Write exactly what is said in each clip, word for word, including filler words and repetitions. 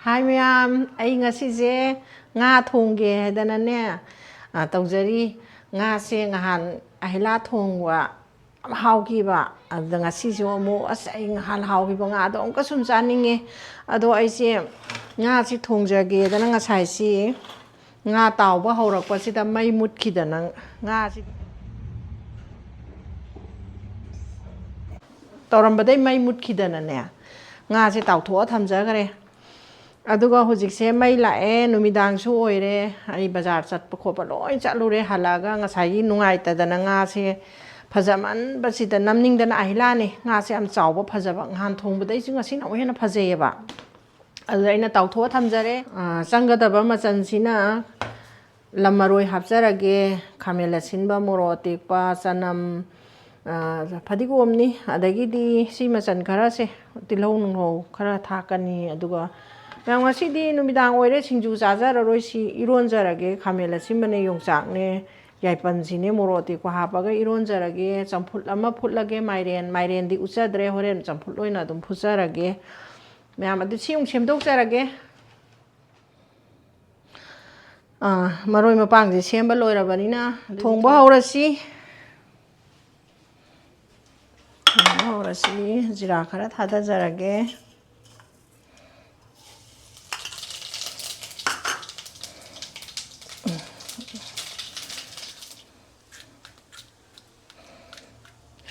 ꯍꯥꯏ ꯃꯌꯥꯝ, ꯑꯩ ꯉꯁꯤꯁꯦ ꯉꯥ ꯊꯣꯡꯒꯦ ꯍꯥꯏꯗꯅꯅꯦ, ꯑ, ꯇꯧꯖꯔꯤ꯫ ꯉꯥꯁꯦ ꯉꯍꯥꯟ ꯑꯍꯤꯂꯥ ꯊꯣꯡꯕ ꯌꯥꯝ ꯍꯥꯎꯈꯤꯕ, ꯑꯗꯨꯗ ꯉꯁꯤꯁꯨ ꯑꯃꯨꯛ, ꯑꯁ, ꯑꯩ ꯉꯍꯥꯟ ꯍꯥꯎꯈꯤꯕ ꯉꯥꯗꯣ ꯑꯃꯨꯛꯀ ꯁꯨꯝ ꯆꯥꯅꯤꯡꯉꯦ꯫ ꯑꯗꯣ ꯑꯩꯁꯦ ꯉꯥꯁꯤ ꯊꯣꯡꯖꯒꯦꯗꯅ ꯉꯁꯥꯏꯁꯤ ꯉꯥ ꯇꯥꯎꯕ ꯍꯧꯔꯛꯄꯁꯤꯗ ꯃꯩ ꯃꯨꯠꯈꯤꯗꯅ, ꯉꯥꯁꯤ ꯇꯧꯔꯝꯕꯗꯩ ꯃꯩ ꯃꯨꯠꯈꯤꯗꯅꯅꯦ, ꯉꯥꯁꯦ ꯇꯥꯎꯊꯣꯛꯑ ꯊꯝꯖꯈ꯭ꯔꯦ꯫ ꯑꯗꯨꯒ ꯍꯧꯖꯤꯛꯁꯦ ꯃꯩ ꯂꯥꯛꯑꯦ, ꯅꯨꯃꯤꯗꯥꯡꯁꯨ ꯑꯣꯏꯔꯦ꯫ ꯑꯩ ꯕꯖꯥꯔ ꯆꯠꯄ ꯈꯣꯠꯄ ꯂꯣꯏ ꯆꯠꯂꯨꯔꯦ꯫ ꯍꯜꯂꯛꯑꯒ ꯉꯁꯥꯏꯒꯤ ꯅꯨꯡꯉꯥꯏꯇꯗꯅ ꯉꯥꯁꯦ ꯐꯖꯃꯟꯕꯁꯤꯗ ꯅꯝꯅꯤꯡꯗꯅ ꯑꯍꯤꯂꯥꯅꯦ꯫ ꯉꯥꯁꯦ ꯌꯥꯝ ꯆꯥꯎꯕ ꯐꯖꯕ, ꯅꯍꯥꯟ ꯊꯣꯡꯕꯗꯩꯁꯨ ꯉꯁꯤꯅ ꯑꯃꯨꯛ ꯍꯦꯟꯅ ꯐꯖꯩꯌꯦꯕ꯫ ꯑꯗꯨꯗ ꯑꯩꯅ ꯇꯥꯎꯊꯣꯛꯑ ꯊꯝꯖꯔꯦ꯫ ꯑ, ꯆꯪꯒꯗꯕ ꯃꯆꯜꯁꯤꯅ ꯂꯝ ꯃꯔꯣꯏ ꯍꯥꯞꯆꯔꯒꯦ, ꯈꯥꯃꯦꯟ ꯑꯁꯤꯟꯕ, ꯃꯣꯔꯣꯛ ꯑꯇꯦꯛꯄ, ꯆꯅꯝ, ꯑ, ꯐꯗꯤꯒꯣꯝꯅꯤ, ꯑꯗꯒꯤꯗꯤ ꯁꯤ ꯃꯆꯜ ꯈꯔꯁꯦ, ꯇꯤꯜꯍꯧ ꯅꯨꯡꯍꯧ ꯈꯔ ꯊꯥꯛꯀꯅꯤ꯫ ꯑꯗꯨꯒ ꯃꯌꯥꯝ, ꯉꯁꯤꯗꯤ ꯅꯨꯃꯤꯗꯥꯡ ꯑꯣꯏꯔꯦ, ꯁꯤꯡꯖꯨ ꯆꯥꯖꯔꯔꯣꯏ, ꯁꯤ ꯏꯔꯣꯟꯖꯔꯒꯦ꯫ ꯈꯥꯃꯦꯟ ꯑꯁꯤꯟꯕꯅꯦ, ꯌꯣꯡꯆꯥꯛꯅꯦ, ꯌꯥꯏꯄꯟꯁꯤꯅꯦ, ꯃꯣꯔꯣꯛ ꯑꯇꯦꯛꯄ ꯍꯥꯞꯄꯒ ꯏꯔꯣꯟꯖꯔꯒꯦ꯫ ꯆꯝꯐꯨꯠ ꯑꯃ ꯐꯨꯠꯂꯒꯦ, ꯃꯥꯏꯔꯦꯟ, ꯃꯥꯏꯔꯦꯟꯗꯤ ꯎꯠꯆꯗ꯭ꯔꯦ, ꯍꯣꯔꯦꯟ ꯆꯝꯐꯨꯠ ꯑꯣꯏꯅ ꯑꯗꯨꯝ ꯐꯨꯠꯆꯔꯒꯦ꯫ ꯃꯌꯥꯝ, ꯑꯗꯨ ꯁꯤ ꯑꯃꯨꯛ ꯁꯦꯝꯗꯣꯛꯆꯔꯒꯦ꯫ ꯑꯥ, ꯃꯔꯣꯏ ꯃꯄꯥꯡꯁꯦ ꯁꯦꯝꯕ ꯂꯣꯏꯔꯕꯅꯤꯅ ꯊꯣꯡꯕ ꯍꯧꯔꯁꯤ꯫ ꯊꯣꯡꯕ ꯍꯧꯔꯁꯤ꯫ ꯖꯤꯔꯥ ꯈꯔ ꯊꯥꯗꯖꯔꯒꯦ꯫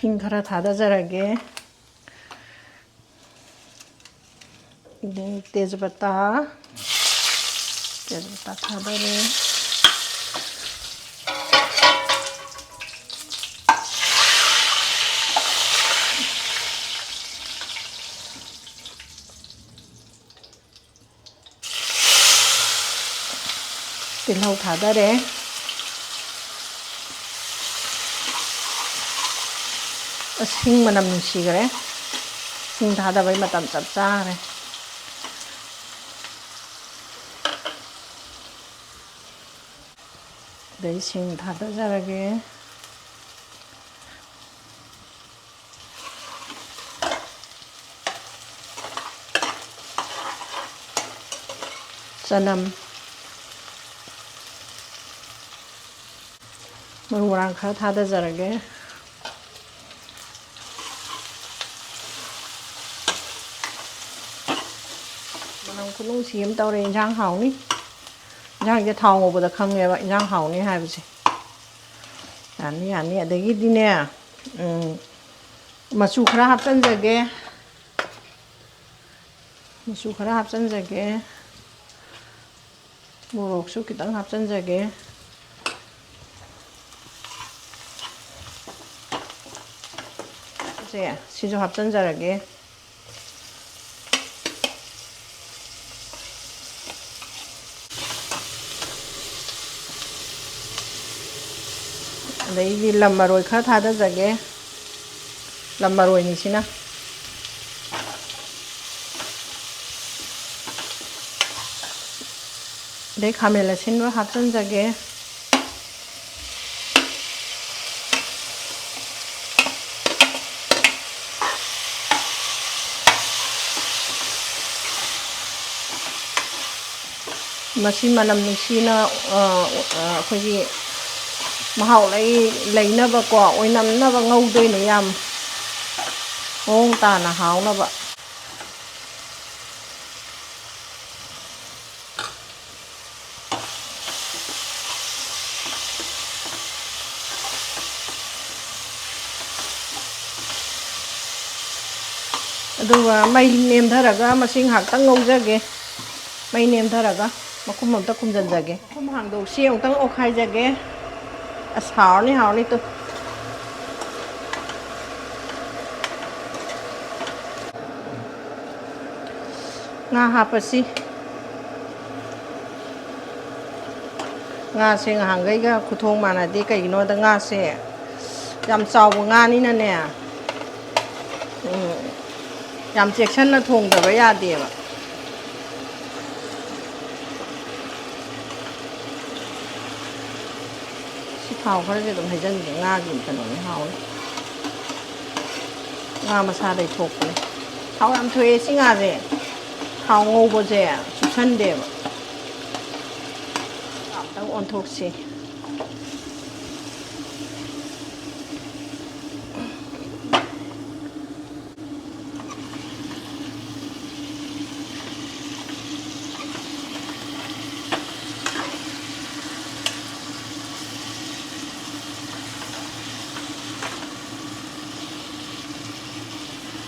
ꯍꯤꯡ ꯈꯔ ꯊꯥꯗꯖꯔꯒꯦ꯫ ꯑꯗꯩ ꯇꯦꯖꯄꯇꯥ, ꯇꯦꯖꯄꯇꯥ ꯊꯥꯗꯔꯦ꯫ ꯇꯤꯜꯍꯧ ꯊꯥꯗꯔꯦ꯫ ꯑꯁ, ꯍꯤꯡ ꯃꯅꯝ ꯅꯨꯡꯁꯤꯈ꯭ꯔꯦ꯫ ꯍꯤꯡ ꯊꯥꯗꯕꯩ ꯃꯇꯝ ꯆꯞ ꯆꯥꯈ꯭ꯔꯦ꯫ ꯑꯗꯩ ꯁꯤꯡ ꯊꯥꯗꯖꯔꯒꯦ꯫ ꯆꯅꯝ, ꯃꯔꯨ ꯃꯔꯥꯡ ꯈꯔ ꯊꯥꯗꯖꯔꯒꯦ꯫ ꯃꯅꯝ ꯈꯨꯅꯨꯡꯁꯤ ꯑꯃ ꯇꯧꯔꯦ, ꯏꯟꯖꯥꯡ ꯍꯥꯎꯅꯤ꯫ ꯏꯟꯖꯥꯡꯁꯦ ꯊꯥꯎ ꯉꯧꯕꯗ ꯈꯪꯉꯦꯕ ꯏꯟꯖꯥꯡ ꯍꯥꯎꯅꯤ ꯍꯥꯏꯕꯁꯦ꯫ ꯌꯥꯅꯤ, ꯌꯥꯅꯤ꯫ ꯑꯗꯒꯤꯗꯤꯅꯦ, ꯎꯝ, ꯃꯆꯨ ꯈꯔ ꯍꯥꯞꯆꯤꯟꯖꯒꯦ꯫ ꯃꯆꯨ ꯈꯔ ꯍꯥꯞꯆꯤꯟꯖꯒꯦ꯫ ꯃꯣꯔꯣꯛꯁꯨ ꯈꯤꯇꯪ ꯍꯥꯞꯆꯤꯟꯖꯒꯦ꯫ ꯁꯦ, ꯁꯤꯁꯨ ꯍꯥꯞꯆꯤꯟꯖꯔꯒꯦ꯫ ꯑꯗꯩꯗꯤ ꯂꯝ ꯃꯔꯣꯏ ꯈꯔ ꯊꯥꯗꯖꯒꯦ꯫ ꯂꯝ ꯃꯔꯣꯏꯅꯤꯁꯤꯅ꯫ ꯑꯗꯩ ꯈꯥꯃꯦꯟ ꯑꯁꯤꯟꯕ ꯍꯥꯞꯆꯤꯟꯖꯒꯦ꯫ ꯃꯁꯤ ꯃꯅꯝ ꯅꯨꯡꯁꯤꯅ, ꯑ, ꯑ, ꯑꯩꯈꯣꯏꯒꯤ ꯃꯍꯥꯎ ꯂꯩ-, ꯂꯩꯅꯕꯀꯣ, ꯑꯣꯏꯅꯝꯅꯕ ꯉꯧꯗꯣꯏꯅꯦ, ꯌꯥꯝ ꯃꯑꯣꯡ ꯇꯥꯅ ꯍꯥꯎꯅꯕ꯫ ꯑꯗꯨꯒ ꯃꯩ ꯅꯦꯝꯊꯔꯒ ꯃꯁꯤ ꯉꯥꯏꯍꯥꯛꯇꯪ ꯉꯧꯖꯒꯦ꯫ ꯃꯩ ꯅꯦꯝꯊꯔꯒ ꯃꯈꯨꯝ ꯑꯝꯇ ꯈꯨꯝꯖꯤꯟꯖꯒꯦ꯫ ꯃꯈꯨꯝ ꯍꯥꯡꯗꯣꯛꯁꯤ, ꯑꯃꯨꯛꯇꯪ ꯑꯣꯠꯈꯥꯏꯖꯒꯦ꯫ ꯑꯁ, ꯍꯥꯎꯔꯅꯤ, ꯍꯥꯎꯔꯅꯤ ꯇꯨ꯫ ꯉꯥ ꯍꯥꯞꯄꯁꯤ꯫ ꯉꯥꯁꯦ ꯉꯍꯥꯟꯈꯩꯒ ꯈꯨꯊꯣꯡ ꯃꯥꯟꯅꯗꯦ꯫ ꯀꯩꯒꯤꯅꯣꯗ ꯉꯥꯁꯦ ꯌꯥꯝ ꯆꯥꯎꯕ ꯉꯥꯅꯤꯅꯅꯦ, ꯎꯝ, ꯌꯥꯝ ꯆꯦꯛꯁꯤꯟꯅ ꯊꯣꯡꯗꯕ ꯌꯥꯗꯦꯕ꯫ ꯁꯤ ꯊꯥꯎ ꯈꯔꯁꯦ ꯑꯗꯨꯝ ꯍꯩꯖꯤꯟꯒꯦ꯫ ꯉꯥꯒꯤ ꯀꯩꯅꯣꯅꯦ, ꯍꯥꯎꯅꯤ꯫ ꯉꯥ ꯃꯁꯥꯗꯩ ꯊꯣꯛꯄꯅꯦ꯫ ꯊꯥꯎ ꯌꯥꯝ ꯊꯣꯛꯑꯦ ꯁꯤ ꯉꯥꯁꯦ꯫ ꯊꯥꯎ ꯉꯧꯕꯁꯦ ꯆꯨꯞꯁꯟꯗꯦꯕ꯫ ꯈꯤꯇꯪ ꯑꯣꯟꯊꯣꯛꯁꯤ꯫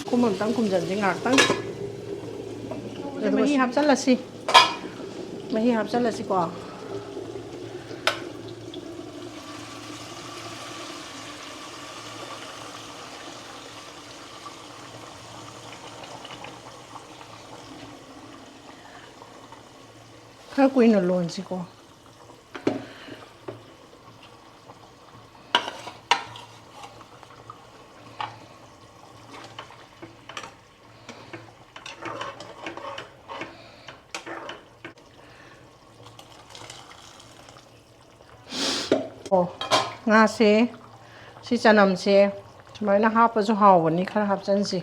ꯈꯨꯝ ꯑꯝꯇꯪ ꯈꯨꯝꯖꯟꯁꯤ ꯉꯥꯏꯍꯥꯛꯇꯪ꯫ ꯑꯗꯨꯒ ꯃꯍꯤ ꯍꯥꯞꯆꯜꯂꯁꯤ꯫ ꯃꯍꯤ ꯍꯥꯞꯆꯜꯂꯁꯤꯀꯣ꯫ ꯈꯔ ꯀꯨꯏꯅ ꯂꯣꯟꯁꯤꯀꯣ꯫ ꯑꯣ, ꯉꯥꯁꯦ, ꯁꯤ ꯆꯅꯝꯁꯦ ꯁꯨꯃꯥꯏꯅ ꯍꯥꯞꯄꯁꯨ ꯍꯥꯎꯕꯅꯤ, ꯈꯔ ꯍꯥꯞꯆꯟꯁꯤ꯫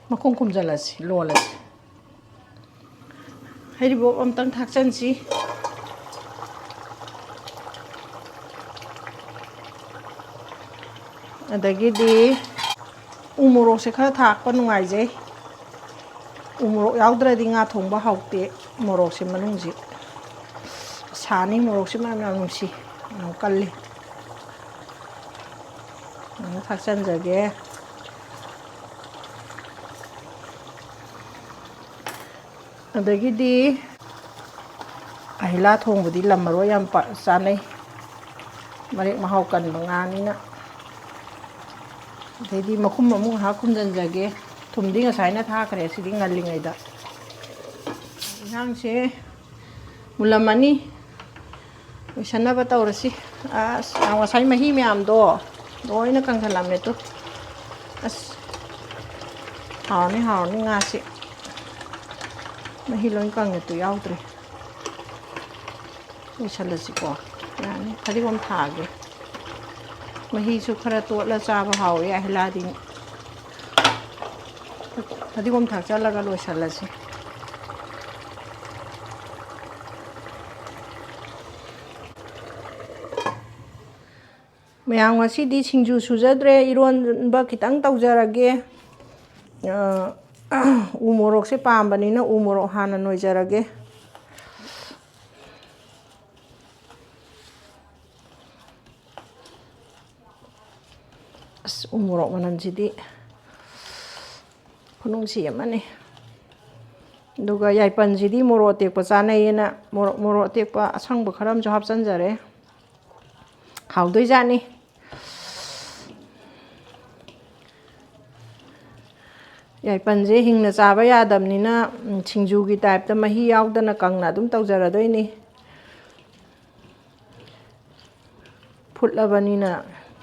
ꯃꯈꯨꯝ ꯈꯨꯝꯖꯤꯜꯂꯁꯤ, ꯂꯣꯜꯂꯁꯤ꯫ ꯍꯩꯔꯤꯕꯣꯞ ꯑꯝꯇꯪ ꯊꯥꯛꯆꯟꯁꯤ꯫ ꯑꯗꯒꯤꯗꯤ ꯎ ꯃꯣꯔꯣꯛꯁꯦ ꯈꯔ ꯊꯥꯛꯄ ꯅꯨꯡꯉꯥꯏꯖꯩ꯫ ꯎ ꯃꯣꯔꯣꯛ ꯌꯥꯎꯗ꯭ꯔꯗꯤ ꯉꯥ ꯊꯣꯡꯕ ꯍꯥꯎꯇꯦ꯫ ꯃꯣꯔꯣꯛꯁꯦ ꯃꯅꯨꯡꯁꯤ ꯁꯥꯅꯤ, ꯃꯣꯔꯣꯛꯁꯤ ꯃꯅꯝ ꯌꯥꯝ ꯅꯨꯡꯁꯤ, ꯌꯥꯝ ꯀꯜꯂꯤ꯫ ꯑꯃꯨꯛ ꯊꯥꯛꯆꯟꯖꯒꯦ꯫ ꯑꯗꯒꯤꯗꯤ ꯑꯍꯤꯂꯥ ꯊꯣꯡꯕꯗꯤ ꯂꯝ ꯃꯔꯣꯏ ꯌꯥꯝ ꯄꯥ-, ꯆꯥꯅꯩ, ꯃꯔꯦꯛ ꯃꯍꯥꯎ ꯀꯟꯕ ꯉꯥꯅꯤꯅ꯫ ꯑꯗꯩꯗꯤ ꯃꯈꯨꯝ ꯑꯃꯨꯛ ꯉꯥꯏꯍꯥꯛ ꯈꯨꯝꯖꯤꯟꯖꯒꯦ꯫ ꯊꯨꯝꯗꯤ ꯉꯁꯥꯏꯅ ꯊꯥꯈ꯭ꯔꯦ, ꯁꯤꯗꯤ ꯉꯜꯂꯤꯉꯩꯗ꯫ ꯏꯟꯁꯥꯡꯁꯦ ꯃꯨꯜꯂꯝꯃꯅꯤ꯫ ꯂꯣꯏꯁꯟꯅꯕ ꯇꯧꯔꯁꯤ꯫ ꯑꯁ, ꯉꯁꯥꯏ ꯃꯍꯤ ꯃꯌꯥꯝꯗꯣ ꯂꯣꯏꯅ ꯀꯪꯁꯜꯂꯝꯃꯦ ꯇꯨ꯫ ꯑꯁ, ꯍꯥꯎꯔꯅꯤ, ꯍꯥꯎꯔꯅꯤ ꯉꯥꯁꯤ꯫ ꯃꯍꯤ ꯂꯣꯏ ꯀꯪꯉꯦ ꯇꯨ, ꯌꯥꯎꯗ꯭ꯔꯦ꯫ ꯂꯣꯏꯁꯜꯂꯁꯤꯀꯣ꯫ ꯌꯥꯅꯤ, ꯐꯗꯤꯒꯣꯝ ꯊꯥꯒꯦ꯫ ꯃꯍꯤꯁꯨ ꯈꯔ ꯇꯣꯠꯂ ꯆꯥꯕ ꯍꯥꯎꯋꯦ ꯑꯍꯤꯂꯥꯗꯤ꯫ ꯐꯗꯤꯒꯣꯝ ꯊꯥꯛꯆꯜꯂꯒ ꯂꯣꯏꯁꯤꯜꯂꯁꯤ꯫ ꯃꯌꯥꯝ, ꯉꯁꯤꯗꯤ ꯁꯤꯡꯖꯨ ꯁꯨꯖꯗ꯭ꯔꯦ, ꯏꯔꯣꯟꯕ ꯈꯤꯇꯪ ꯇꯧꯖꯔꯒꯦ꯫ ꯑ, ꯎ ꯃꯣꯔꯣꯛꯁꯦ ꯄꯥꯝꯕꯅꯤꯅ ꯎ ꯃꯣꯔꯣꯛ ꯍꯥꯟꯅ ꯅꯣꯏꯖꯔꯒꯦ꯫ ꯑꯁ, ꯎ ꯃꯣꯔꯣꯛ ꯃꯅꯝꯁꯤꯗꯤ ꯈꯨꯅꯨꯡꯁꯤ ꯑꯃꯅꯤ꯫ ꯑꯗꯨꯒ ꯌꯥꯏꯄꯟꯁꯤꯗꯤ ꯃꯣꯔꯣꯛ ꯑꯇꯦꯛꯄ ꯆꯥꯅꯩꯌꯦꯅ ꯃꯣꯔꯣꯛ, ꯃꯣꯔꯣꯛ ꯑꯇꯦꯛꯄ ꯑꯁꯪꯕ ꯈꯔ ꯑꯃꯁꯨ ꯍꯥꯞꯆꯤꯟꯖꯔꯦ꯫ ꯍꯥꯎꯗꯣꯏꯖꯥꯠꯅꯤ꯫ ꯌꯥꯏꯄꯟꯁꯦ ꯍꯤꯡꯅ ꯆꯥꯕ ꯌꯥꯗꯕꯅꯤꯅ, ꯎꯝ, ꯁꯤꯡꯖꯨꯒꯤ ꯇꯥꯏꯞꯇ ꯃꯍꯤ ꯌꯥꯎꯗꯅ ꯀꯪꯅ ꯑꯗꯨꯝ ꯇꯧꯖꯔꯗꯣꯏꯅꯤ꯫ ꯐꯨꯠꯂꯕꯅꯤꯅ,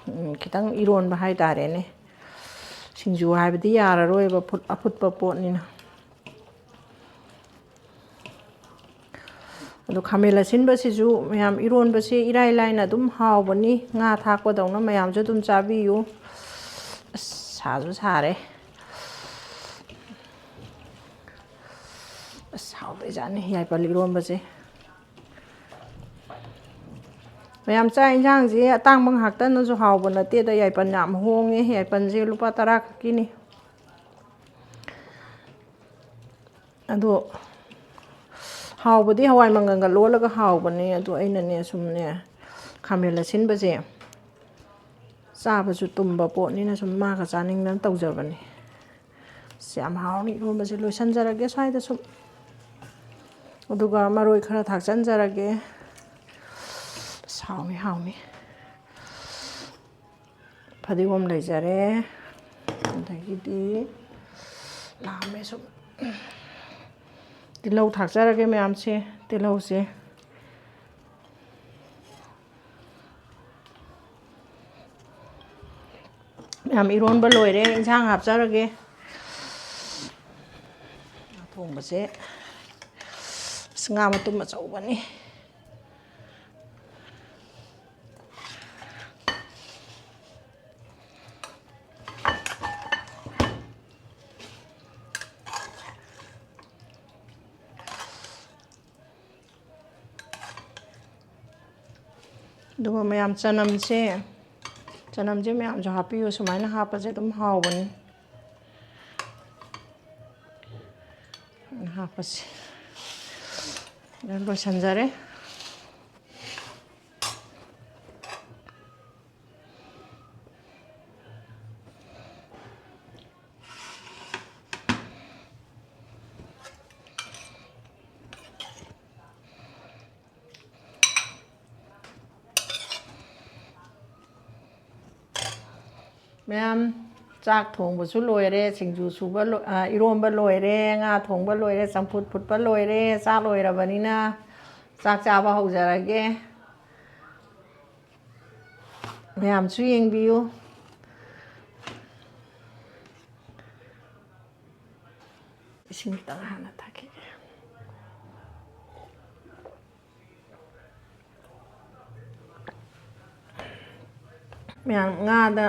ꯎꯝ, ꯈꯤꯇꯪ ꯏꯔꯣꯟꯕ ꯍꯥꯏꯇꯥꯔꯦꯅꯦ꯫ ꯁꯤꯡꯖꯨ ꯍꯥꯏꯕꯗꯤ ꯌꯥꯔꯔꯣꯏꯕ, ꯐꯨꯠ-, ꯑꯐꯨꯠꯄ ꯄꯣꯠꯅꯤꯅ꯫ ꯑꯗꯣ ꯈꯥꯃꯦꯟ ꯑꯁꯤꯟꯕꯁꯤꯁꯨ ꯃꯌꯥꯝ ꯏꯔꯣꯟꯕꯁꯦ ꯏꯔꯥꯏ ꯂꯥꯏꯅ ꯑꯗꯨꯝ ꯍꯥꯎꯕꯅꯤ, ꯉꯥ ꯊꯥꯛꯄꯗꯧꯅ ꯃꯌꯥꯝꯁꯨ ꯑꯗꯨꯝ ꯆꯥꯕꯤꯌꯨ꯫ ꯑꯁ, ꯁꯥꯁꯨ ꯁꯥꯔꯦ꯫ ꯑꯁ, ꯍꯥꯎꯗꯣꯏꯖꯥꯠꯅꯤ ꯌꯥꯏꯄꯜ ꯏꯔꯣꯟꯕꯁꯦ꯫ ꯃꯌꯥꯝ, ꯆꯥꯛ ꯏꯟꯁꯥꯡꯁꯦ ꯑꯇꯥꯡꯕ ꯉꯥꯛꯇꯅꯁꯨ ꯍꯥꯎꯕ ꯅꯠꯇꯦꯗ, ꯌꯥꯏꯄꯜ ꯌꯥꯝ ꯍꯣꯡꯉꯦ꯫ ꯌꯥꯏꯄꯜꯁꯦ ꯂꯨꯄꯥ ꯇꯔꯥ ꯈꯛꯀꯤꯅꯤ꯫ ꯑꯗꯣ ꯍꯥꯎꯕꯗꯤ ꯍꯋꯥꯏ ꯃꯪꯒꯟꯒ ꯂꯣꯜꯂꯒ ꯍꯥꯎꯕꯅꯦ꯫ ꯑꯗꯣ ꯑꯩꯅꯅꯦ ꯁꯨꯝꯅꯦ ꯈꯥꯃꯦꯟ ꯑꯁꯤꯟꯕꯁꯦ ꯆꯥꯕꯁꯨ ꯇꯨꯝꯕ ꯄꯣꯠꯅꯤꯅ ꯁꯨꯝ ꯃꯥꯒ ꯆꯥꯅꯤꯡꯗꯅ ꯇꯧꯖꯕꯅꯦ꯫ ꯑꯁ, ꯌꯥꯝ ꯍꯥꯎꯅꯤ ꯏꯔꯣꯟꯕꯁꯦ꯫ ꯂꯣꯏꯁꯤꯟꯖꯔꯒꯦ ꯁ꯭ꯋꯥꯏꯗ ꯁꯨꯝ꯫ ꯑꯗꯨꯒ ꯃꯔꯣꯏ ꯈꯔ ꯊꯥꯛꯆꯟꯖꯔꯒꯦ꯫ ꯑꯁ, ꯍꯥꯎꯅꯤ, ꯍꯥꯎꯅꯤ꯫ ꯐꯗꯤꯒꯣꯝ ꯂꯩꯖꯔꯦ꯫ ꯑꯗꯒꯤꯗꯤ ꯂꯥꯝꯃꯦ ꯁꯨꯝ꯫ ꯇꯤꯜꯍꯧ ꯊꯥꯛꯆꯔꯒꯦ ꯃꯌꯥꯝꯁꯦ꯫ ꯇꯤꯜꯍꯧꯁꯦ ꯃꯌꯥꯝ ꯏꯔꯣꯟꯕ ꯂꯣꯏꯔꯦ, ꯏꯟꯁꯥꯡ ꯍꯥꯞꯆꯔꯒꯦ꯫ ꯉꯥ ꯊꯣꯡꯕꯁꯦ, ꯑꯁ, ꯉꯥ ꯃꯇꯨꯝ ꯑꯆꯧꯕꯅꯤ꯫ ꯑꯗꯨꯒ ꯃꯌꯥꯝ ꯆꯅꯝꯁꯦ, ꯆꯅꯝꯁꯦ ꯃꯌꯥꯝꯁꯨ ꯍꯥꯞꯄꯤꯌꯨ꯫ ꯁꯨꯃꯥꯏꯅ ꯍꯥꯞꯄꯁꯦ ꯑꯗꯨꯝ ꯍꯥꯎꯕꯅꯤ꯫ ꯍꯥꯞꯄꯁꯦ꯫ ꯂꯣꯏꯁꯤꯟꯖꯔꯦ꯫ ꯃꯌꯥꯝ, ꯆꯥꯛ ꯊꯣꯡꯕꯁꯨ ꯂꯣꯏꯔꯦ, ꯁꯤꯡꯖꯨ ꯁꯨꯕ ꯂꯣ-, ꯑ, ꯏꯔꯣꯝꯕ ꯂꯣꯏꯔꯦ, ꯉꯥ ꯊꯣꯡꯕ ꯂꯣꯏꯔꯦ, ꯆꯝꯐꯨꯠ ꯐꯨꯠꯄ ꯂꯣꯏꯔꯦ꯫ ꯆꯥꯛ ꯂꯣꯏꯔꯕꯅꯤꯅ ꯆꯥꯛ ꯆꯥꯕ ꯍꯧꯖꯔꯒꯦ꯫ ꯃꯌꯥꯝꯁꯨ ꯌꯦꯡꯕꯤꯌꯨ꯫ ꯏꯁꯤꯡ ꯈꯤꯇꯪ ꯍꯥꯟꯅ ꯊꯛꯈꯤꯒꯦ꯫ ꯃꯌꯥꯝ, ꯉꯥꯗ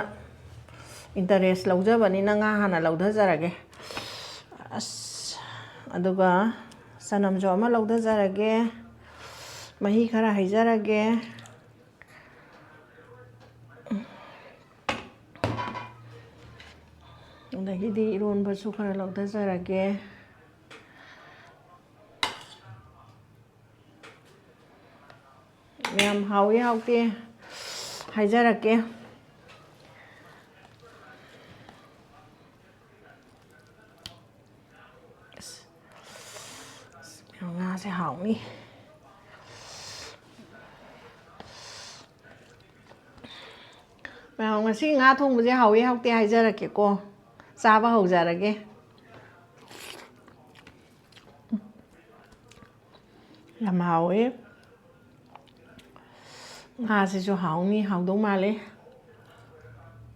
interest ꯂꯧꯖꯕꯅꯤꯅ ꯉꯥ ꯍꯥꯟꯅ ꯂꯧꯊꯖꯔꯒꯦ꯫ ꯑꯁ, ꯑꯗꯨꯒ ꯆꯅꯝꯁꯨ ꯑꯃ ꯂꯧꯊꯖꯔꯒꯦ꯫ ꯃꯍꯤ ꯈꯔ ꯍꯩꯖꯔꯒꯦ꯫ ꯑꯗꯒꯤꯗꯤ ꯏꯔꯣꯟꯕꯁꯨ ꯈꯔ ꯂꯧꯊꯖꯔꯒꯦ꯫ ꯃꯌꯥꯝ, ꯍꯥꯎꯏ ꯍꯥꯎꯇꯦ ꯍꯥꯏꯖꯔꯛꯀꯦ꯫ ꯑꯁ, ꯉꯥꯁꯦ ꯍꯥꯎꯅꯤ꯫ ꯃꯌꯥꯝ, ꯉꯁꯤ ꯉꯥ ꯊꯣꯡꯕꯁꯦ ꯍꯥꯎꯏ ꯍꯥꯎꯇꯦ ꯍꯥꯏꯖꯔꯛꯀꯦꯀꯣ꯫ ꯆꯥꯕ ꯍꯧꯖꯔꯒꯦ꯫ ꯌꯥꯝ ꯍꯥꯎꯋꯦ꯫ ꯉꯥꯁꯤꯁꯨ ꯍꯥꯎꯅꯤ, ꯍꯥꯎꯗꯧ ꯃꯥꯜꯂꯦ꯫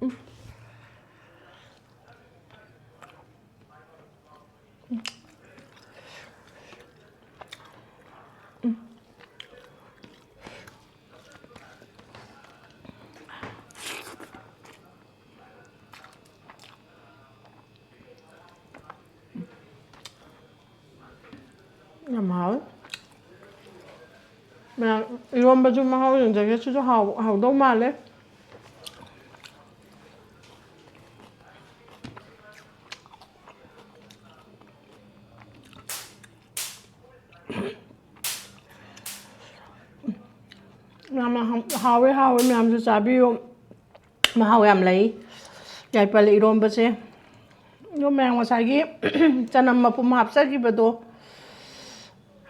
ꯎꯝ꯫ ꯌꯥꯝ ꯍꯥꯎꯋꯦ꯫ ꯃꯌꯥꯝ, ꯏꯔꯣꯝꯕꯁꯨ ꯃꯍꯥꯎ ꯌꯦꯡꯖꯒꯦ꯫ ꯁꯤꯁꯨ ꯍꯥꯎ-, ꯍꯥꯎꯗꯧ ꯃꯥꯜꯂꯦ꯫ ꯌꯥꯝꯅ ꯍꯥꯎ-, ꯍꯥꯎꯋꯦ, ꯍꯥꯎꯋꯦ꯫ ꯃꯌꯥꯝꯁꯨ ꯆꯥꯕꯤꯌꯨ꯫ ꯃꯍꯥꯎ ꯌꯥꯝ ꯂꯩ ꯌꯥꯏꯄꯜ ꯏꯔꯣꯝꯕꯁꯦ꯫ ꯑꯗꯣ ꯃꯌꯥꯝ ꯉꯁꯥꯏꯒꯤ ꯆꯅꯝ ꯃꯄꯨꯝ ꯍꯥꯞꯆꯈꯤꯕꯗꯣ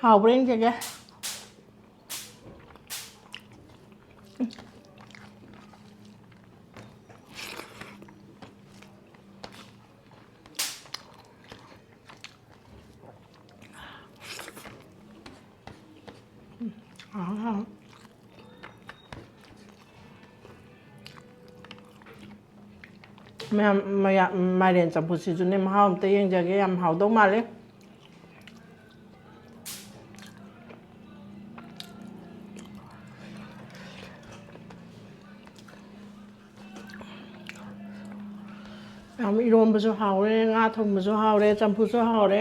ꯍꯥꯎꯕ꯭ꯔꯥ ꯌꯦꯡꯖꯒꯦ꯫ ꯃꯌꯥꯝ, ꯃꯌꯥ-, ꯃꯥꯏꯔꯦꯟ ꯆꯝꯐꯨꯠꯁꯤꯁꯨꯅꯦ, ꯃꯍꯥꯎ ꯑꯝꯇ ꯌꯦꯡꯖꯒꯦ꯫ ꯌꯥꯝ ꯍꯥꯎꯗꯧ ꯃꯥꯜꯂꯦ꯫ ꯌꯥꯝ ꯏꯔꯣꯝꯕꯁꯨ ꯍꯥꯎꯔꯦ, ꯉꯥ ꯊꯣꯡꯕꯁꯨ ꯍꯥꯎꯔꯦ, ꯆꯝꯐꯨꯠꯁꯨ ꯍꯥꯎꯔꯦ꯫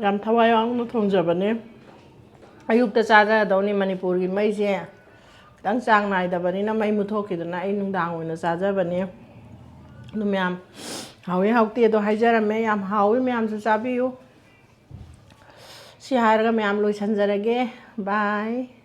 ꯌꯥꯝ ꯊꯋꯥꯏ ꯌꯥꯎꯅ ꯊꯣꯡꯖꯕꯅꯦ꯫ ꯑꯌꯨꯛꯇ ꯆꯥꯖꯒꯗꯧꯅꯤ꯫ ꯃꯅꯤꯄꯨꯔꯒꯤ ꯃꯩꯁꯦ ꯈꯤꯇꯪ ꯆꯥꯡ ꯅꯥꯏꯗꯕꯅꯤꯅ ꯃꯩ ꯃꯨꯠꯊꯣꯛꯈꯤꯗꯅ ꯑꯩ ꯅꯨꯡꯗꯥꯡ ꯑꯣꯏꯅ ꯆꯥꯖꯕꯅꯦ꯫ ꯑꯗꯨ ꯃꯌꯥꯝ ꯍꯥꯎꯏ ꯍꯥꯎꯇꯦ ꯑꯗꯣ ꯍꯥꯏꯖꯔꯝꯃꯦ꯫ ꯌꯥꯝ ꯍꯥꯎꯏ, ꯃꯌꯥꯝꯁꯨ ꯆꯥꯕꯤꯌꯨ꯫ ꯁꯤ ꯍꯥꯏꯔꯒ ꯃꯌꯥꯝ ꯂꯣꯏꯁꯟꯖꯔꯒꯦ꯫ Bye꯫